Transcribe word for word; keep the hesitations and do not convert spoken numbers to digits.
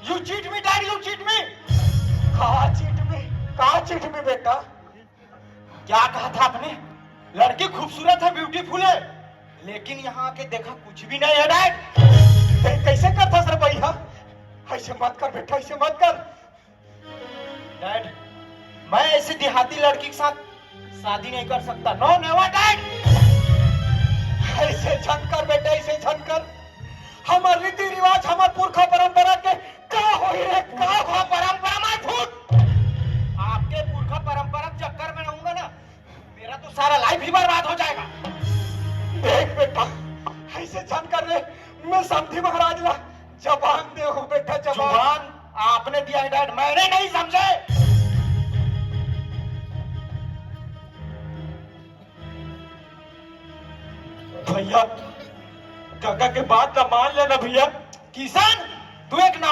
You cheat me, Dad, you cheat me. का cheat me? का cheat me, बेटा? क्या कहा था आपने? लड़की खूबसूरत है, ब्यूटीफुल है, लेकिन यहाँ आके देखा, कुछ भी नहीं है, डैड। कैसे करता सर भैया? ऐसे मत कर बेटा, ऐसे मत कर। डैड, मैं ऐसी देहाती लड़की के साथ शादी नहीं कर सकता। नो, नेवर, डैड। ऐसे झन कर बेटा, ऐसे झन कर। हमर रीति रिवाज, हमर पुरखा परंपरा के का होई रे, का हो? परंपरा मत फूट। आपके पुरखा परंपरा के चक्कर में रहूंगा ना, मेरा तो सारा लाइफ ही बर्बाद हो जाएगा। देख बेटा, ऐसे झन कर रे, मैं समधी महाराज ला जबान दे हूँ बेटा, जबान। जुबान आपने दिया है डैड, मैंने नहीं समझे। भैया, काका के बात ला मान लेना भैया। किशन, तू एक नौकर